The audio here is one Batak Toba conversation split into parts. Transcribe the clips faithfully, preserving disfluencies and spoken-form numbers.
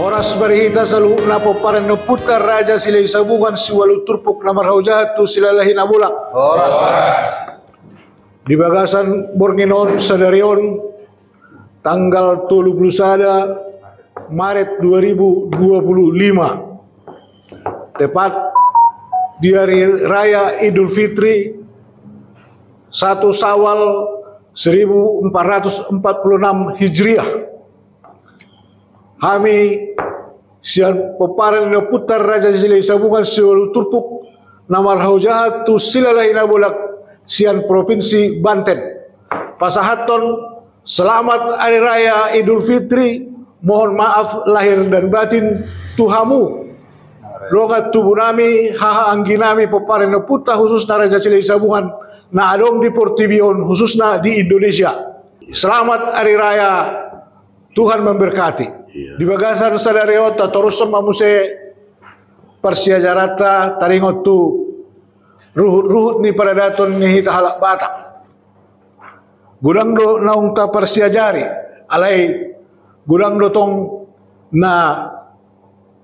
Horas ma di hita saluhutna pomparan ni ompunta Raja Silahi Sabungan siualu turpuk na marhaojahan tu Silalahi Nabolak. Horas. Di bagasan borngin on sadari on tanggal tolu pulu sada Maret dua ribu dua pulu lima, tepat di hari raya Idul Fitri satu Sawal seribu empat ratus empat puluh enam Hijriah, hami sian pomparan ni ompunta Raja Silahi Sabungan siualu turpuk na marhaojahan tu Silalahi Nabolak sian Provinsi Banten pasahathon selamat Hari Raya Idul Fitri, mohon maaf lahir dan batin tu hamu dongan tubu nami, haha anggi nami, pomparan ni ompunta khususna Raja Silahi Sabungan na adong di portibi on khususna di Indonesia. Selamat Hari Raya, Tuhan memberkati. Iya. Di bagasan sadari on tatorushon ma muse parsiajaranta taringot tu ruhut-ruhut ni paradaton ni hita halak Batak. Godang do naung taparsiajari, alai godang do tong na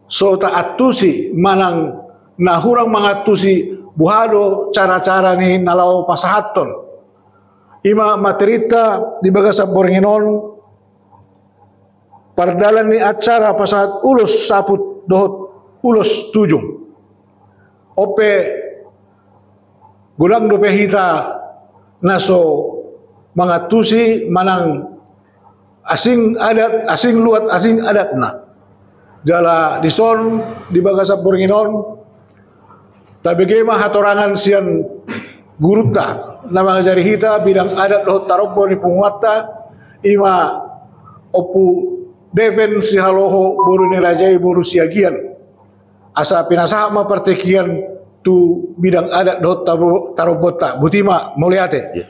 so taantusi manang na hurang mangantusi boha do cara-cara ni na laho pasahathon. Ima materinta di bagasan borngin on, pardalan ni acara pasahat ulos saput dohot ulos tujung. On pe godang dope hita na so mangantusi manang asing adat, asing luat, asing adatna. Jala dison di bagasan borngin on tabege ma hatorangan sian gurunta na mangajari hita bidang adat dohot tarombo ni punguanta, ima Ompu Deven Sihaloho boru ni raja i boru Siagian. Asa pinasahat ma partingkian tu bidang adat dohot tabo-, tarombonta. Boti ma, mauliate. Iya.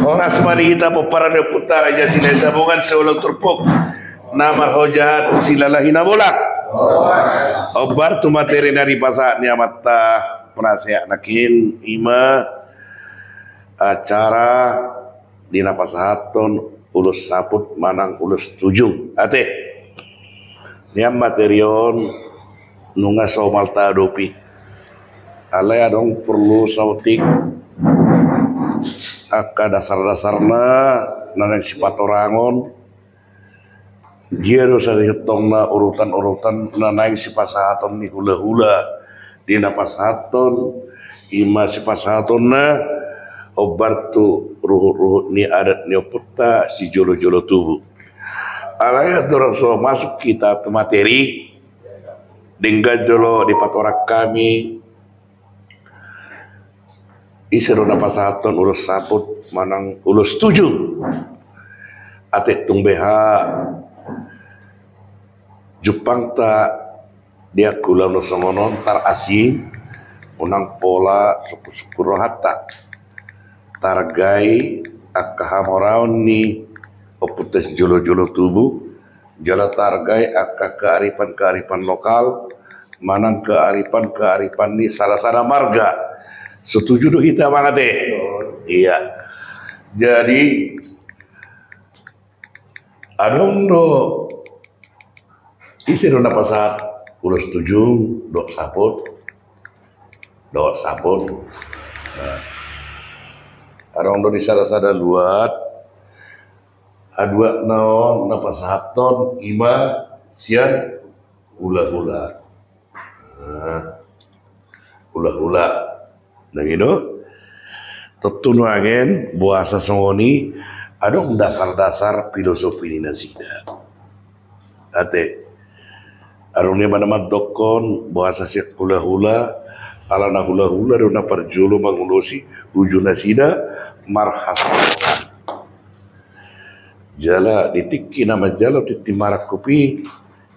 Horas ma di hita pomparan ni ompunta Raja Silahi Sabungan siualu turpuk na marhaojahan tu Silalahi Nabolak. Hombar tu materi na dipasahat ni amanta penasehat nangkin, ima acara di na pasahathon ulos saput manang ulos tujung. Ate. Nian materi on nunga somal taadopi. Alai adong porlu saotik angka dasar-dasarna na naeng sipatorangon. Dia do sarihetongna urutan-urutan na naeng sipasahaton ni hula-hula di na pasahathon, ima sipasahatonna hombar tu ruhut-ruhut ni adat ni ompunta sijolo-jolo tubu. Alai andorang so masuk hita tu materi, denggan jolo dipatorang hami, ise do na pasahathon ulos saput manang ulos tujung. Ate tung beha jumpangta di angka ulaon songon on, tar asing, unang pola sungkun-sungkun rohanta. Targai angka hamoraon ni ompunta sijolo-jolo tubu, jala targai angka kearifan-kearifan lokal manang kearifan-kearifan ni sada-sada marga. Setuju do hita, Amang, ate? Iya. Jadi adong do, ise do na pasahat ulos tujung dohot saput? Dohot saput. Nah, adong do di sada-sada luat, haduana on na pasahathon ima sian hula-hula. Nah, hula-hula. Nang i do, tontu nuaeng boasa songon i, adong dasar-dasar filosofi ni nasida. Ate, adong nian ma na mandokkon boasa sian hula-hula, ala na hula-hula do na parjolo mangulosi uju nasida marhasohotan. Jala di tingki na manjalo tintin marangkup i,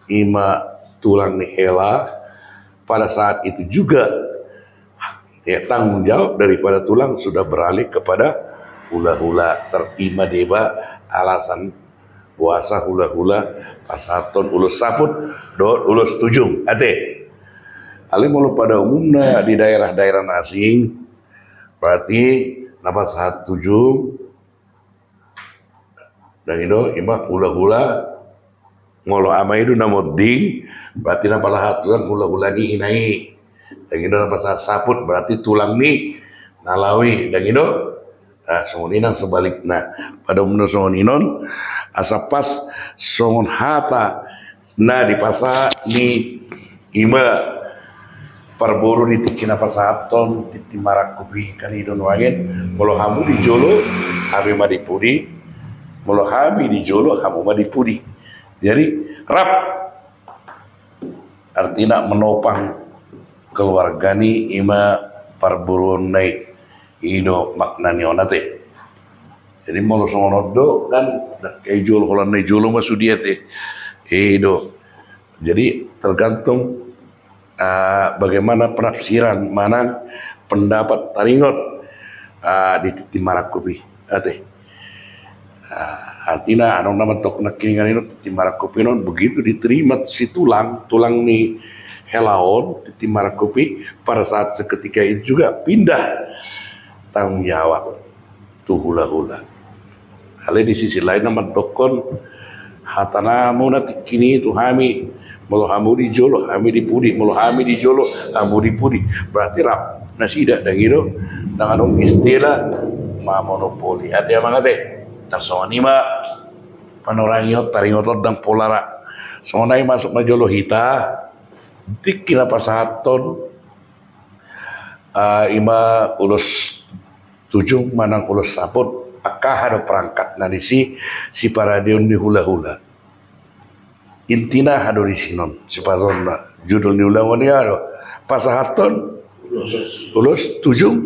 ima tulang ni hela, pada saat itu juga, ya, tanggung jawab daripada tulang sudah beralih kepada hula-hula. Tar ima deba alasan boasa hula-hula pasahathon ulos saput dohot ulos tujung. Ate. Alai molo pada umumna di daerah-daerah na asing, berarti na pasahat tujung, nang i do, ima hula-hula Molo ama i do na monding, berarti na pasahat tulang hulahula ni ina i. Dang i do na pasahat saput, berarti tulang ni na laho i, dang i do. Nah, songon i nang sebalikna. Pada umumna songon i non, asa pas songon hata na dipasahat ni ima parboru di tingki na pasahathon tintin marangkup i, kan i do nuaeng, molo hamu di jolo, hami ma di pudi, molo hami di jolo, hamu ma di pudi. Jadi rap, artina menopang keluarga ni ima parboruonna i. I do makna ni on, ate. Jadi molo songon on do kan, dang i jolo, holan na i jolo ma sude, ate. I do. Jadi tergantung, ah, bagaimana penafsiran manang pendapat taringot, ah, di tintin marangkup i, ate. Ah, artina adong na mandok nangkiningan i non, tintin marangkup i non begitu diterima si tulang, tulang ni hela on, tintin marangkup i, pada saat seketika itu juga pindah tanggung jawab tu hulahula. Alai di sisi lain na mandokkon, hatana muna tingki ni tu hami, molo hamu di jolo, hami di pudi, molo hami di jolo, hamu di pudi. Berarti rap nasida, dang i do. Dang adong istilah mamonopoli, ate amang, ate. Tarsongon i ma panorangion, taringoton, dang pola ra. Songon i masuk ma jolo hita tingki na pasahathon, ah, ima ulos tujung manang ulos saput, angka aha do perangkatna disi, siparadeon ni hulahula. Intina aha do disi non, sipasonna, judul ni ulaon i aha do, pasahathon ulos tujung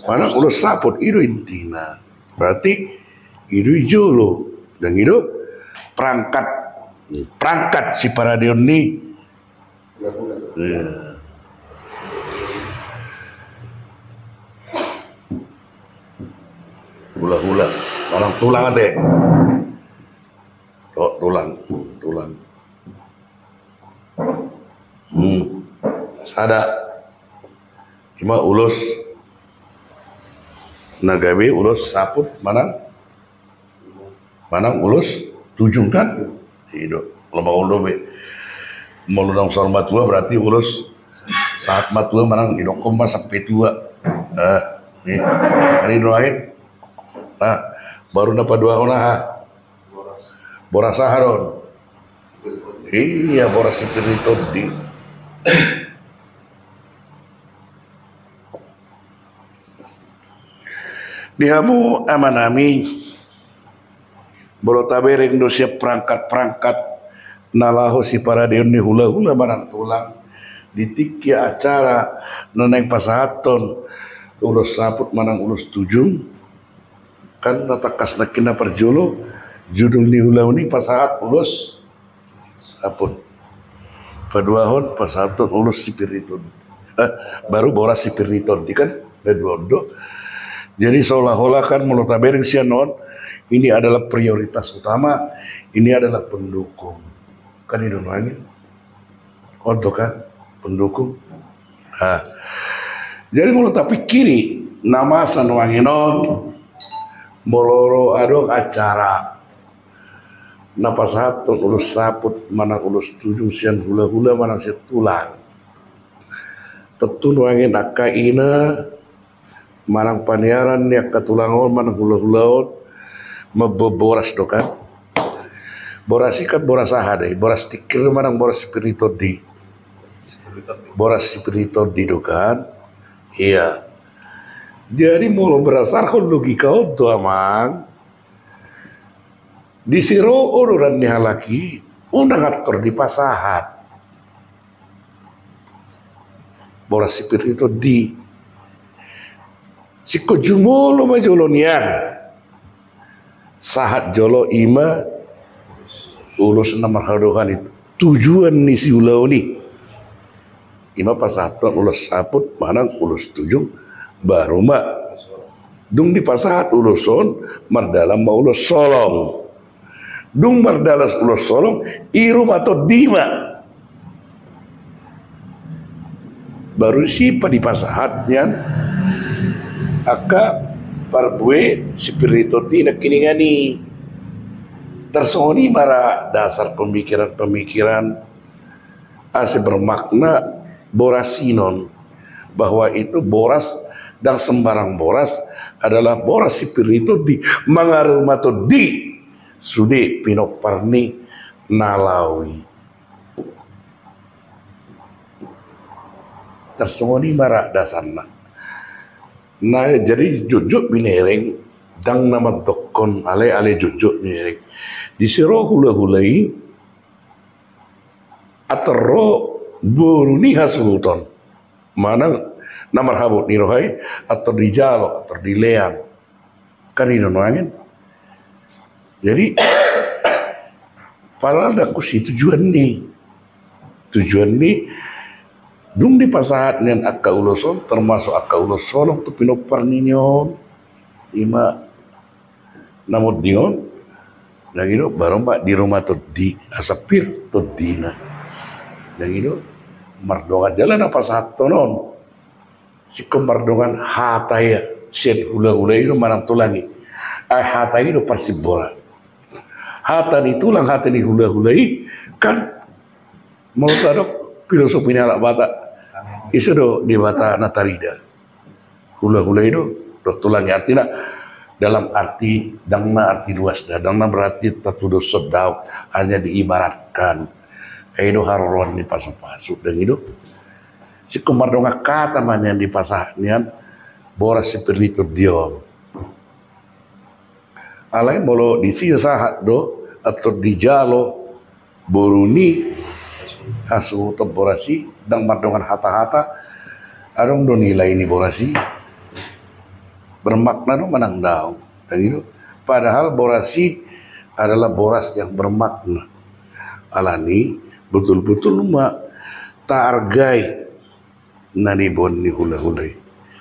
manang ulos saput, i do intina. Berarti i do i jolo, dang i do, perangkat, perangkat siparadeon ni. Iya. Hulahula. Manang tulang, ate. Oh, tulang. Tulang. Hmm. Sada. Ima ulos na gabe ulos saput manang manang ulos tujung, kan? I do. Molo mangaul dope, molo naung saur matua berarti ulos sahat matua manang didokkon ma sampe tua. Eh, i. Ari do ain. Nah, baru na paduahon aha? Boras aha do on? Iya, boras sipir ni tondi. Di hamu amanami, molo tabereng do sian perangkat-perangkat na laho siparadeon ni hulahula manang tulang di tingki acara na naeng pasahathon ulos saput manang ulos tujung, kan na tangkas nangkin na parjolo, judul ni ulaon i pasahat ulos saput. Paduahon pasahathon ulos sipir ni tondi. Eh, baru boras sipir ni tondi, kan? Ada dua do. Jadi seolah-olah kan molo tabereng sian on, ini adalah prioritas utama, ini adalah pendukung. Kan i do nuaeng. Oto kan pendukung. Nah, jadi molo tapikiri na masa nuaeng on, molo adong acara na pasahathon ulos saput manang ulos tujung sian hulahula manang sian tulang, tontu nuaeng angka ina manang paniaran ni angka tulang on manang hulahula on mamboan boras do kan. Boras i kan boras aha do i? Boras tingkir manang boras sipir ni tondi? Boras sipir ni tondi do kan. Iya. Jadi molo berdasarkan logika on tu amang, di siro odoran ni halak i unang antor dipasahat boras sipir ni tondi. Singkop jumolo ma jolo nian sahat jolo ima ulos na marhadohan i, tujuan ni siulaon i. Ima pasahathon ulos saput manang ulos tujung, baru ma dung dipasahat ulos on, mardalan ma ulos solong. Dung mardalan ulos solong, iru ma tondi ma. Baru disi ma dipasahat nian angka parbue sipir ni tondi nangkiningan i. Tarsongon i ma ra dasar pemikiran-pemikiran asa bermakna boras i non, bahwa itu boras, ndang sembarang boras, adalah boras si Pir ni Tondi, mangaruma tondi sude pinompar ni na laho i. Tarsongon i ma ra dasarna. Nah, jadi jotjot binereng, ndang na mandokkon, alai, alai jotjot binereng. Disi ro hulahula i, antar ro boru ni hasuhuton. Manang na marhabot ni roha i, antar dijalo, antar dilean. Kan i do nuaeng. Jadi, padahal ndang tusi tujuan ni. Tujuan ni, dung dipasahat nian angka ulos on, termasuk angka ulos holong tu pinompar ni on. I ma na monding on, ndang i do, baru ma diruma tondi, asa pir tondina. Ndang i do, mardongan jala na pasahathon on. Singkop mardongan hata ia, sian hulahula i do manang tulang i. Ai hata i do parsimbora. Hata ni tulang, hata ni hulahula i, kan molo tadok filosofi ni halak Batak, ise do Debata na tarida? Hulahula i do, dohot tulang i, artina dalam arti, ndang na arti luas da, ndang na berarti tatudoshon dao, hanya diibaratkan. Ai do haroroan ni pasupasu, ndang i do. Singkop mardongan hata ma nian dipasahat nian boras si Pir ni Tondi on. Alai molo disi sahat do, antar dijalo boru ni hasuhuton boras i, ndang mardongan hata-hata, adong do nilai ni boras i, bermakna do manang daong. Ndang i do. Padahal boras i adalah boras yang bermakna. Alani betul-betul ma taargai na niboan ni hulahula i.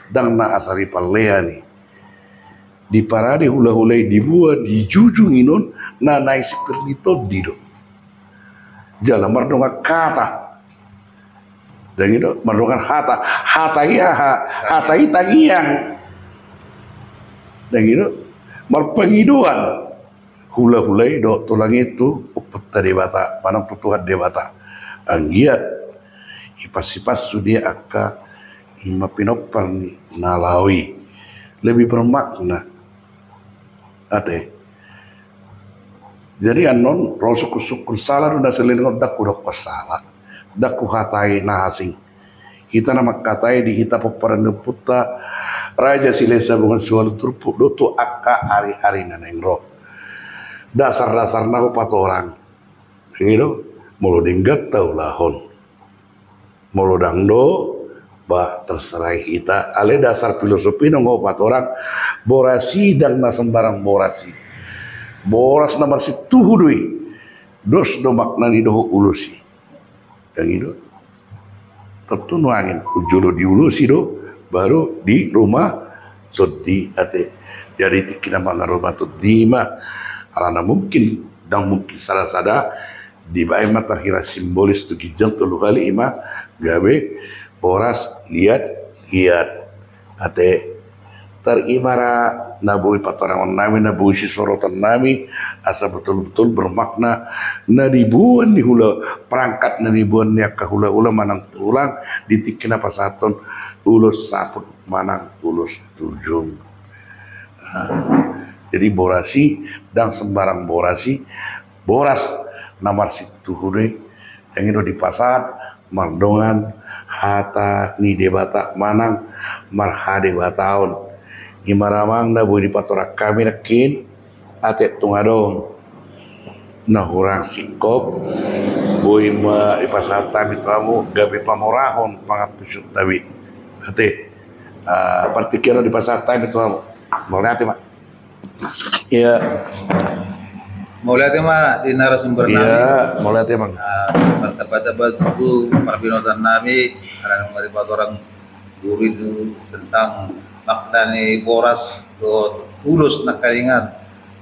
Ndang na asa dipallean i. Diparade hulahula i, diboan, dijujung i non, na naeng si Pir ni Tondi do. Jala mardongan hata. Ndang i do, mardongan hata. Hata i aha? Hata i tangiang. Ndang i do, marpangidoan. Hulahula i dohot tulang i tu Ompunta Debata, manang tu Tuhan Debata. Anggiat ipasipassu dia angka i ma pinompar ni na laho i. Lebih bermakna. Ate. Jadi annon, ro sungkun-sungkun sala do na saleleng on, ndang hudokkon sala. Ndang huhatai na asing. Hita na mangkatai di hita pomparan ni ompunta, Raja Silahisabungan siualu turpuk do tu angka ari-ari na naeng ro. Dasar-dasarna hupatorang. Ndang i do, molo denggan taulahon. Molo ndang do, bah, terserah hita. Alai dasar filosofi nunga hupatorang, boras i ndang na sembarang boras i. Boras na marsintuhu do i. Dos do makna ni dohot ulos i. Ndang i do. Tontu nuaeng, jolo diulosi do, baru diruma tondi, ate. Jadi tingki na mangaruma tondi ma, alana mungkin, ndang mungkin sada-sada, dibaen ma tarhira simbolis tu ginjang tolu hali, i ma gabe boras liat-liat. Ate, tar i ma ra na boi patorangon nami, na boi sisorotan nami, asa betul-betul bermakna na diboan ni hula, perangkat na diboan ni angka hula-hula manang tulang di tingki na pasahathon ulos saput manang ulos tujung. Ah, jadi boras i ndang sembarang boras i, boras na marsintuhu do i, ndang i do dipasahat mardongan hata ni Debata manang marhadebataon. I ma ra amang na boi dipatorang hami nangkin, ate, tung adong na hurang singkop, boi ma dipasahat hami tu hamu gabe pamorahon pangantusion nami. Ate, ah, partingkian on dipasahat hami tu hamu. Mauliate ma. Ia. Mauliate ma di narasumber nami. Ia, mauliate, Mang. Ah, martamba-tamba tutu parbinotoan nami, ala nunga dipatorang guru i tu tentang makna ni boras dohot ulos nangkiningan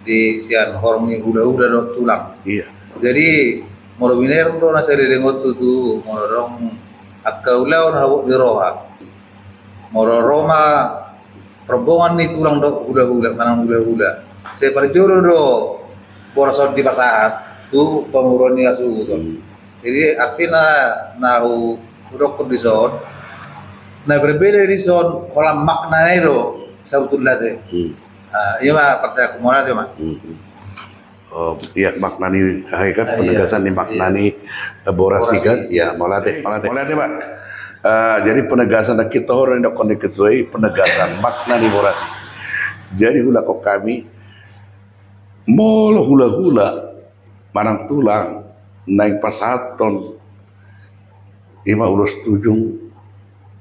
di sian horong ni hula-hula dohot tulang. Ia. Jadi, molo binereng do na saleleng on tutu, molo adong angka ulaon habot ni roha. Molo ro ma rombongan ni tulang dohot hula-hula, manang hula-hula. Sai parjolo do boras on dipasahat tu pamoruon ni hasuhuton. Jadi artina na hu, hudokkon dison, na berbeda dison holan makna nai do sabotulna te. Ia ma partanyaanku, mauliate ma. Ia makna ni, aha i kan, penegasan ni makna ni boras i kan. Ia mauliate, mauliate, mauliate ma. Jadi penegasan na hita horong didokkon ni ketua i, penegasan makna ni boras i. Jadi hulahulahon hami, molo hulahula manang tulang naeng pasahathon ima ulos tujung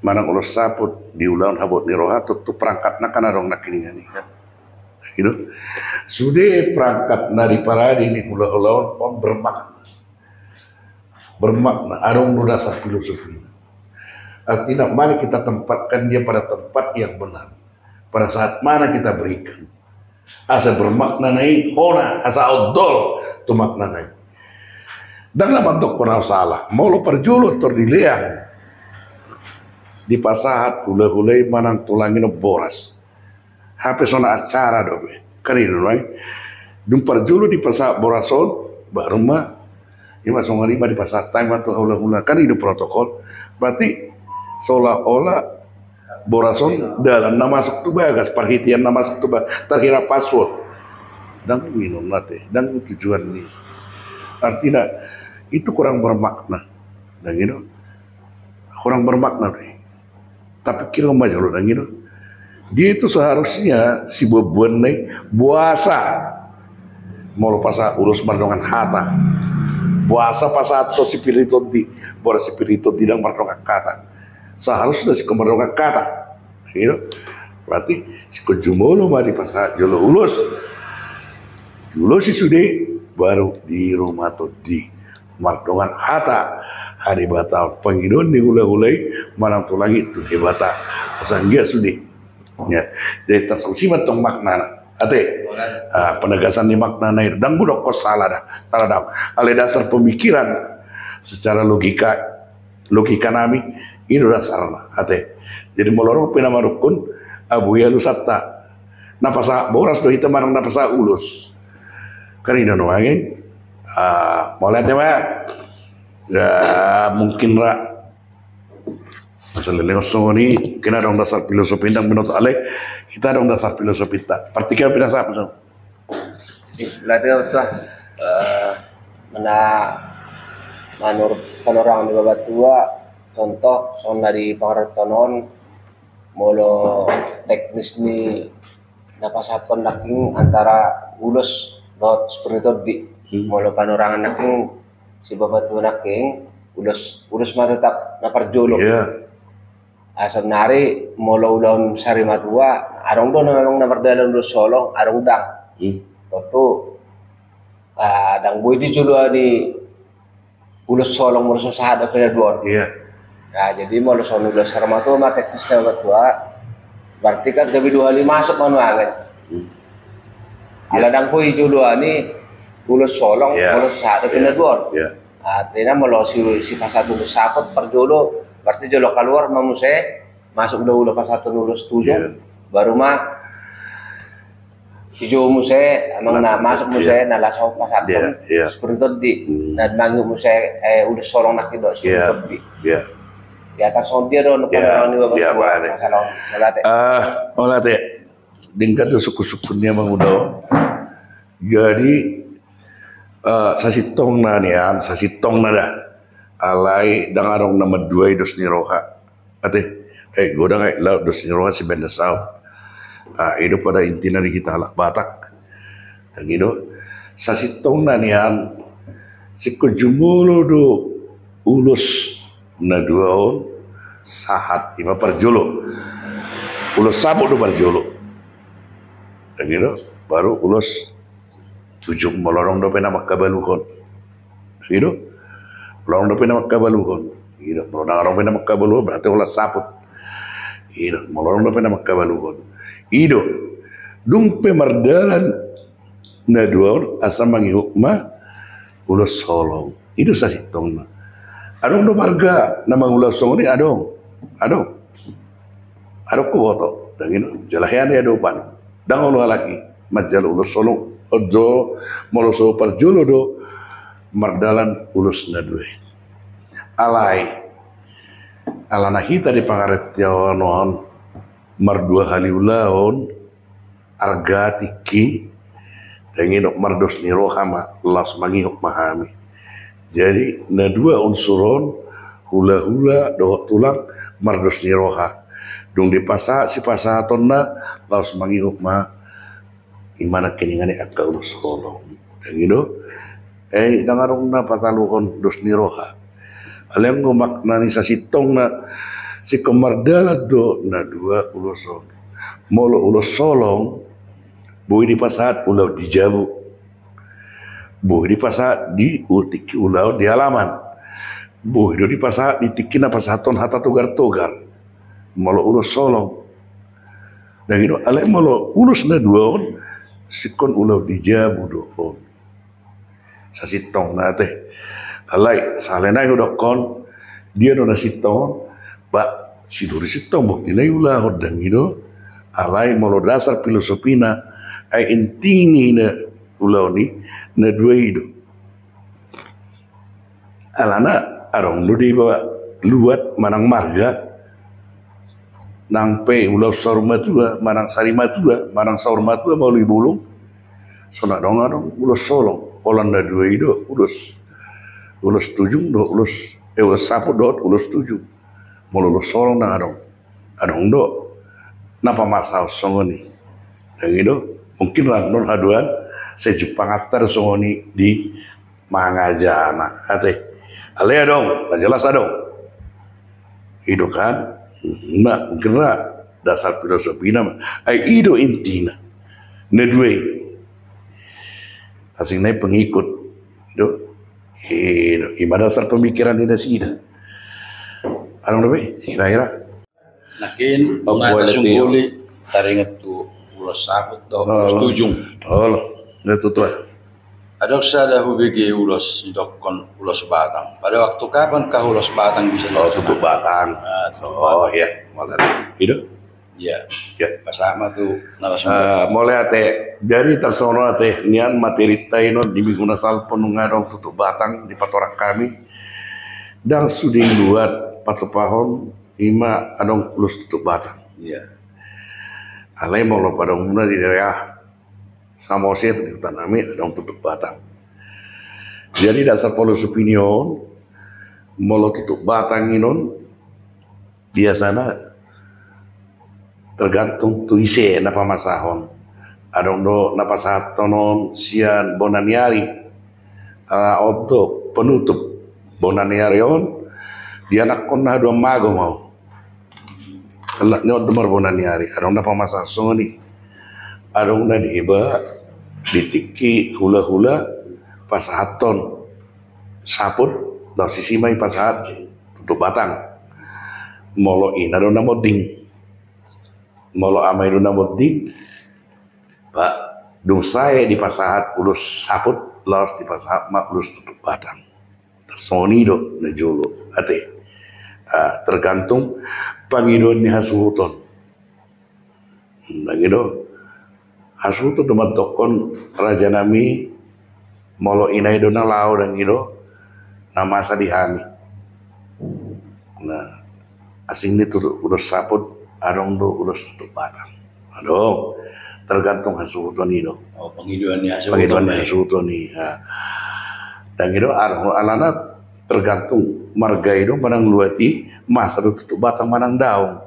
manang ulos saput di ulaon habot ni roha, tontu perangkatna kan adong nangkiningan i kan. Sude perangkat na diparade ni hulahula on bermakna. Bermakna, adong do dasar filosofina. Artina mari kita tempatkan dia pada tempat yang benar, pada saat mana kita berikan, asa bermakna nai hona, asa ondol tu makna nai. Ndang na mandokkon au sala molo parjolo tor dilean dipasahat hulahula i manang tulang i on boras. Hape songon acara dope kan, i do nuaeng. Dung parjolo dipasahat boras on, baru ma ima songon i ma dipasahat hami ma tu hulahula, kan i do protokol. Berarti seolah-olah boras on dalan na masuk tu bagas, parhitean na masuk tu bagas, tarhira password. Ndang inonna te, ndang tujuan ni. Artina itu kurang bermakna. Ndang ino, kurang bermakna do i. Tapi kilo ma jolo ndang ino. Dia itu seharusnya sibuanbuanna i boasa molo pasahat ulos mardongan hata. Boasa pasahat tu si Piritondi, boasa si Piritondi ndang mardongan hata. Seharusnya singkop mardongan hata. Berarti singkop jumolo ma dipasahat jolo ulos. Diulosi sude, baru diirumaton di mardongan hata hadebataon, pangidoan ni hulahula i manang tulang i tu Debata. Asa anggiat sude. Jadi tarsongsi ma tong maknana. Ate, penegasan ni maknana i, ndang hudokkon sala da, sala da. Alai dasar pemikiran secara logika, logika nami i do dasarna. Ate. Jadi molo adong pe na mandokkon, abu i alusanta, na pasahat boras do hita manang na pasahat ulos. Kan i do nuaeng. Mauliate ma. Mungkin ra masalah leleng songon i, mungkin adong dasar filosofi, ndang binoto, alai hita adong dasar filosofinta. Partingkian pinasahat. Latihan tu mana manurut panorangan ni bapatua, contoh songon na di pangarantonon, molo teknis ni na pasahathon nangkin antara ulos dohot Piritondi. Molo panorangan nangkin si bapatua nangkin, ulos, ulos ma tetap na parjolo. Asa nari molo ulaon sari matua, adong do na memang na mardalan ulos holong, adong ndang. Tontu ndang boi dijoloani ulos holong molo so sahat dope na dua on. Jadi molo songon ulos sari matua ma teknisna, bapatua, berarti kan gabe dua hali masuk ma nuaeng. Ala ndang boi dijoloani ulos holong molo so sahat dope na dua on. Artina molo si, si pasahat ulos saput parjolo, berarti jolo kaluar ma muse, masuk do ulos pasahathon ulos tujung, baru ma dijou muse, amang na masuk muse, na laos pasahathon si Piritondi, na mangihut muse ulos holong nangkin dohot si Piritondi. Ia tarsongon dia do na panorangan ni bapatua masalah on. Mauliate. Mauliate. Denggan do sungkunsungkun ni amang Uda on. Jadi sasintongna nian, sasintongna da. Alai ndang adong na manduai dos ni roha. Ate, eh godang ai, laho dos ni roha sibaen na saut. I do pada intina di hita halak Batak. Ndang i do, sasintongna nian, singkop jumolo do ulos na dua on sahat, ima parjolo. Ulos saput do parjolo. Ndang i do, baru ulos tujung molo adong dope na mangkabaluhon. Ndang i do, molo adong dope na mangkabaluhon. Ndang i do, molo adong dope na mangkabaluhon berarti ulos saput. Ndang i do, molo adong dope na mangkabaluhon. I do, dung pe mardalan na dua on asa mangihut ma ulos holong. I do sasintongna. Adong do marga na mangula songon i, adong. Adong. Adong huboto. Ndang i do, jala hea ni adopan. Ndang olo halak i manjalo ulos holong. On do, molo so parjolo do mardalan ulos na dua i. Alai alana hita di pangarantoan on mardua hali ulaon, arga tingki, dang i do, mardos ni roha ma, laos mangihut ma hami. Jadi na dua unsur on, hulahula dohot tulang, mardos ni roha. Dung dipasahat sipasahatonna, laos mangihut ma, i ma nangkiningan i angka ulos holong. Dang i do? Eh, dang adong na pataluhon dos ni roha. Alai anggo makna ni sasintongna, singkon mardalan do na dua ulos on. Molo ulos holong, boi dipasahat ulaon di jabu. Boi dipasahat di tingki ulaon di alaman. Boi do dipasahat di tingki na pasahathon hata togar-togar. Molo ulos holong. Dang i do, alai molo ulos na dua on, singkon ulaon di jabu do on. Sasintongna ate. Alai, sahali nai hudokkon, dia do na sintong on, ba, siduri sintong bukti na i ulahon, dang i do. Alai molo dasar filosofina, ai inti ni na ulaon i, na dua i do. Alana adong do di ba luat manang marga. Nang pe ulaon saur matua, manang sari matua, manang saur matua ma olo i bolon. Songon adong adong ulos holong, holan na dua i do, ulos, ulos tujung do, ulos, eh, ulos saput dohot ulos tujung. Molo ulos holong dang adong. Adong do na pamasahon songon i. Dang i do, mungkin rap non haduan, sai jumpang hata do songon i di mangajana, ate. Alai adong, na jelas adong. I do kan? Na, mungkin ra dasar filosofina ma. Ai i do intina. Na dua i. Asing nai pengikut. I do. I do. I ma dasar pemikiran ni nasida. Adong dope, kira-kira. Nangkin, oh, nunga boleh, tasungguli, taringot tu ulos saput dohot ulos tujung. Olo, na tutu ah. Adong sada hubege ulos didokkon ulos batang. Pada waktu kapan kah ulos batang bisa dipasahat? Oh, tutup batang. Ah, tutup batang. Oh, iya, mauliate. I do? Iya. Iya. Pasahat ma tu narasumber. Ah, mauliate. Jadi tarsongon on ate, nian materi ta i non di minggu na salpu nunga adong tutup batang dipatorang hami. Dang sude luat patupahon i ma adong ulos tutup batang. Iya. Alai molo padomu na di daerah Samosir, di huta nami adong tutup batang. Jadi dasar filosofi ni on, molo tutup batang i non, biasana tergantung tu ise na pamasahon. Adong do na pasahathon on sian bona ni ari. Ah, on do penutup bona ni ari on, dianakhon na haduan mago ma on. Alak ni on do marbona ni ari, adong na pamasahon songon i. Adong na diba di tingki hulahula pasahathon saput, laos disi ma i pasahat tutup batang. Molo ina do na monding. Molo ama i do na monding, ba, dung sae dipasahat ulos saput, laos dipasahat ma ulos tutup batang. Tarsongon i do na jolo, ate. Ah, tergantung pangidoan ni hasuhuton. Dang i do. Hasuhuton do mandokkon raja nami, molo ina i do na laho, dang i do, na masa di hami. Nah, asing ni tutu ulos saput, adong do ulos tutup batang. Adong, tergantung hasuhuton i do. Oh, pangidoan ni hasuhuton. Pangidoan ni hasuhuton i, ya. Dang i do, adong, alana tergantung marga i do manang luat i, masa do tutup batang manang daong.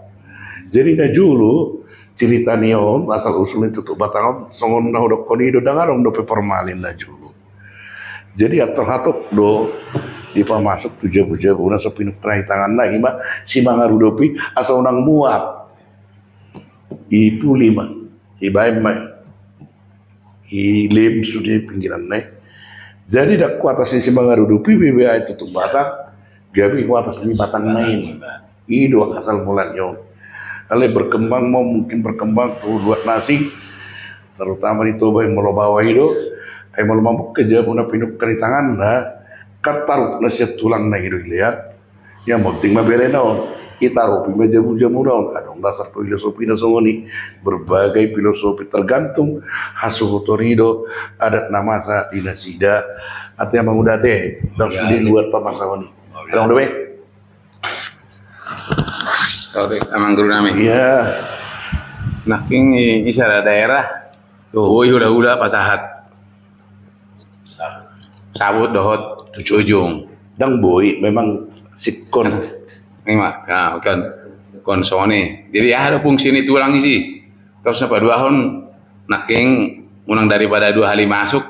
Jadi na jolo, cerita ni on, asal usul ni tutup batang on, songon na hudokkon i do, dang adong dope formalin na jolo. Jadi hatop-hatop do dipamasuk tu jabu-jabu na so pinungka di tanganna, i ma simangarudopi asa unang muap. I puli ma, ibaen ma i lem sude pinggiranna i. Jadi dang huatas ni simangarudopi be, be ai tutup batang, gabe huatas ni batangna i. I do asal mula ni on. Alai berkembang ma, mungkin berkembang tu luat na asing, terutama di Toba i, molo baoa i do. Ai molo mamungka jabu na pinungka di tanganna, kan taruk na sian tulangna i do, ilean. Yang penting ma berena on. Itarupi ma jamujamuna on, adong dasar filosofi na songon i, berbagai filosofi, tergantung hasuhuton i do adat na masa di nasida. Ate amang uda ate, ndang sude luat pamasahon i. Adong dope? Oke, amang guru nami. Iya. Nangkin i sada daerah. Tuh. Boi hulahula pasahat sabut dohot tujung. Ndang boi, memang singkon. Ima, nah, kan, kon songon i. Jadi aha do fungsi ni tulang i si? Torus na paduahon, nangkin unang daripada dua kali masuk,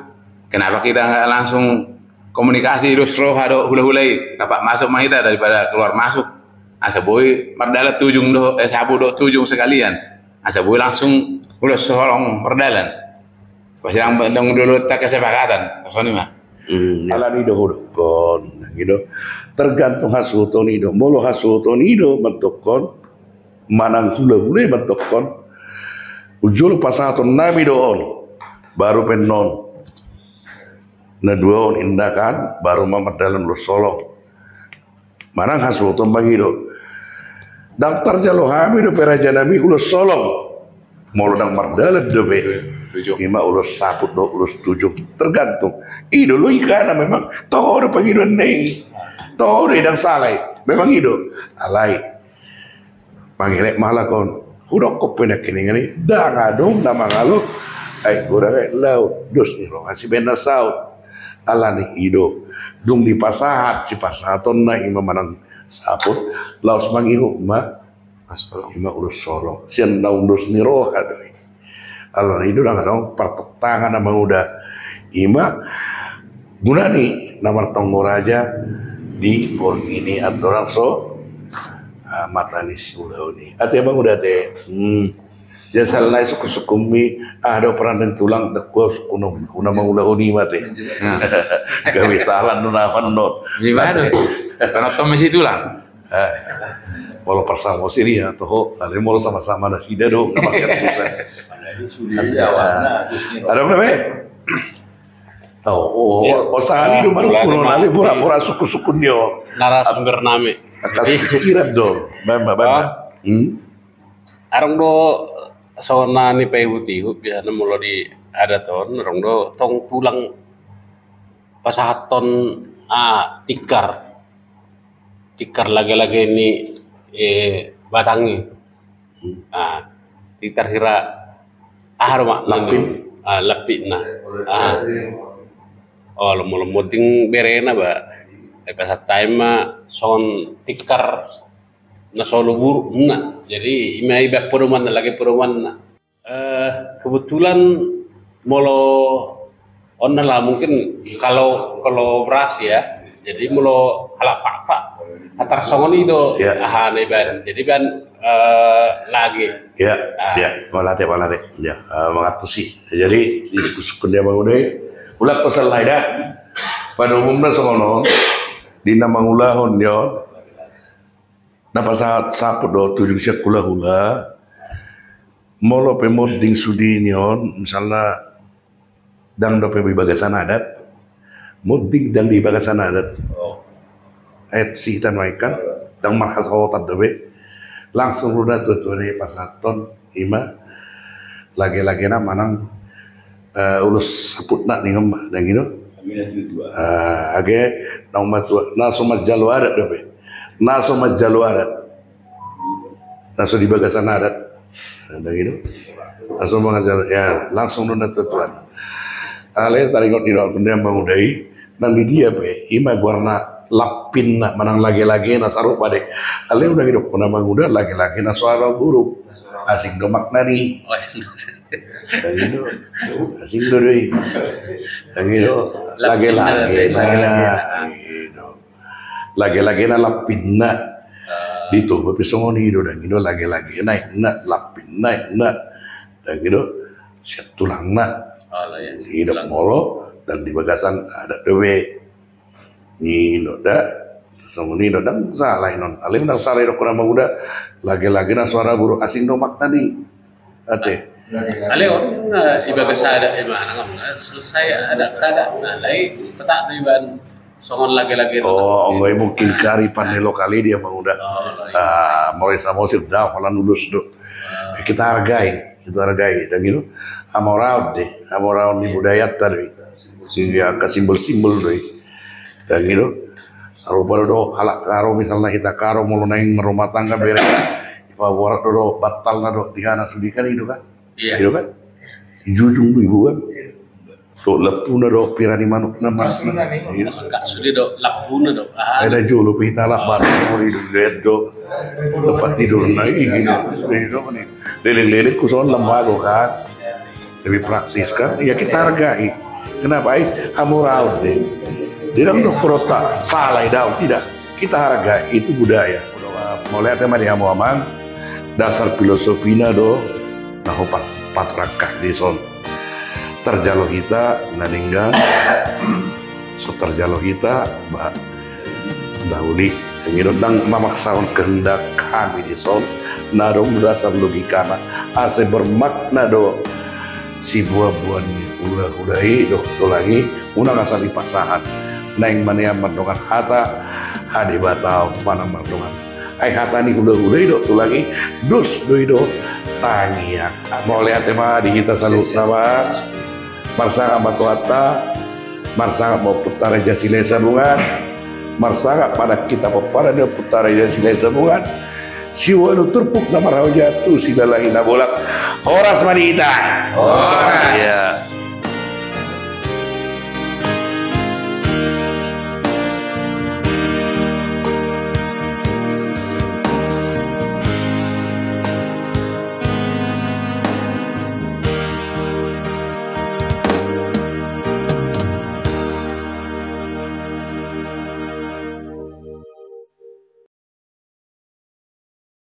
kenapa kita nggak langsung komunikasi, dos roha dohot hulahula i, dapat masuk ma hita daripada keluar masuk. Asa boi mardalan tujung dohot, eh, sabut dohot tujung sekalian. Asa boi langsung ulos holong mardalan. Pas ndang, ndang dulu ta kesepakatan, songon i ma. Hmm, ya. Alani do hudokkon, gitu. Tergantung hasuhuton i do. Molo hasuhuton i do mandokkon, manang hulahula i mandokkon, jolo pasahaton nami do on, baru pe annon na dua on inna kan, baru ma mardalan ulos holong. Manang hasuhuton mangido, ndang tarjalo hami dope raja nami ulos holong molo ndang mardalan dope. Tujung. Ima ulos saput dohot ulos tujung, tergantung. I do logikana memang, toho do pangidoanna i. Toho do i, ndang sala i. Memang i do. Alai mangelek ma halak on. Hudokkon pe nangkiningan i, ndang adong na mangalo aek godang aek laut, dos ni roha sibaen na saut. Alani i do, dung dipasahat sipasahatonna ima manang saput, laos mangihut ma, ima ulos holong, sian naung dos ni roha do i. Alani i do ndang adong partontangan amang uda. Ima gunani na martonggo raja di borngin i andorang so, ah, mata ni siulahon i. Ate amang uda ate. Hmm. Jadi sala nai sungkunsungkunmi, ah, do peran ni tulang, ndang hua sungkun on, huna mangulahon i ma ate. Nah. Gabe sala do na on non. Di mana? Penonton mesi tulang. Eh, molo parsama siri ya toho, alai molo sama-sama nasida do, nggak pasti ada urusan. Ada apa namanya? Oh, oh, oh, sahali do baru kuno nali bura-bura sungkunsungkun dio. Narasumber nami. Atas pikiran do, bamba, bamba. Hmm. Adong do songon na nipaihut-ihut biasana molo di adat on, adong do tong tulang pasahathon, ah, tikar. Tikar lage-lage ni, eh, batang i. Hmm. Ah, tikar hira aha do maknana? Lampin. Ah, lampinna. Ah. Oh, lomo-lomo ding berena ba. Lepas time ma songon tikar na so lobu burukna. Jadi ima iba podomanna, lage podomanna. Eh, kebetulan molo on na lah, mungkin kalau, kalau beras ya. Jadi molo halak Pakpak, hatar songon i do, ya, aha na ibaen. Jadi baen, eh, lage. Ya, ah, ya, mauliate, mauliate. Ya, eh, mangantusi. Jadi disungkunsungkun dia mangudai. Ulang pasal lai dah. Pada umumna songon on, di na mangulahon dia on. Na pasahat saput dohot tujung sian hulahula, molo pe monding sude ni on, misalna ndang dope di bagasan adat, monding ndang di bagasan adat. Oh. Adat si hita nuaeng kan, ndang marhasohotan dope. Langsung do na tuatua i pasahathon, ima lage-lagena manang, eh, ulos saputna ningon ma, ndang i do. Kami na tuatua. Eh, age, naung matua, na so manjalo adat dope. Na so manjalo adat. Na so di bagasan adat. Ndang i do. Na so manjalo, ya, langsung do na tuatua. Alai taringot ni dohot amang uda i, nang di dia pe, ima goarna lampinna, manang lage-lagena sarupa do i. Alai unang idokkon amang uda lage-lagena suara buruk. Asing do maknana i. Oh, iya. Ndang i do. Asing do do i. Ndang i do. Lage-lagena. Lage-lagena. Lage-lagena lampinna. Ah. Di Toba pe songon i do, ndang i do lage-lagena, inna lampinna, inna. Ndang i do sian tulangna. Alah, ya, i do tulang. Molo ndang di bagasan adat dope. I do da. Songon i do, ndang sala i non. Alai ndang sala i dokkon amang uda, lage-lagena suara buruk, asing do maknana i. Ate. Alai on, eh, di bagasan adat, eh, manang, eh, selesai adat, adat, alai petak tu iban. Songon lage-lage. Oh, onggo i mungkin kari pan ni lokal i dia manguda. Oh, iya. Ah, molo i Samosir da, holan ulos do. Ah. Kita hargai, kita hargai, dan gitu. Hamoraon do i, hamoraon ni budayanta do i. Sehingga angka simbol-simbol do i. Dan gitu. Sarupa do halak Karo, misalna hita Karo, molo naeng marrumah tangga bere. Ipaborat do, do, bantalna do, di hana sude kan i do kan? Iya. I do kan? Dijujung do ibu kan? Iya. Dohot lampuna do, pira ni manukna, manukna. Iya. Lengkap sude do, lampuna do. Ah. Ai na jolo pe hita halak Batak, molo i do, lihat do. Tempat tidurna i, gini. Leleng-leleng ku son lembago kan. Lebih praktis kan? Ya kita hargai. Kenapa i? Hamoraon do i. Tidak do huroha salah i, daong, tidak. Kita hargai, itu budaya. Mauliate ma di hamu amang, dasar filosofina do na hupatorang hami dison. Tarjalo hita na denggan, so tarjalo hita, ba, na uli, jadi ndang mamaksahon kehendak hami dison, na adong do dasar logikana, asa bermakna do sibuabua ni hula-hula i dohot tulang i, unang asa dipasahat. Naeng manean mardongan hata, hadebataon ma na mardongan. Ai hata ni hula-hula i dohot tulang i, dos do i do tangiang. Mauliate ma di hita saluhutna ma. Marsangap ma Tuhanta, marsangap ma Ompunta Raja Silahisabungan, marsangap ma nang hita pomparan ni Ompunta Raja Silahisabungan. Siualu turpuk na marhaojahan tu silalahi na bolak. Horas ma di hita. Horas. Iya.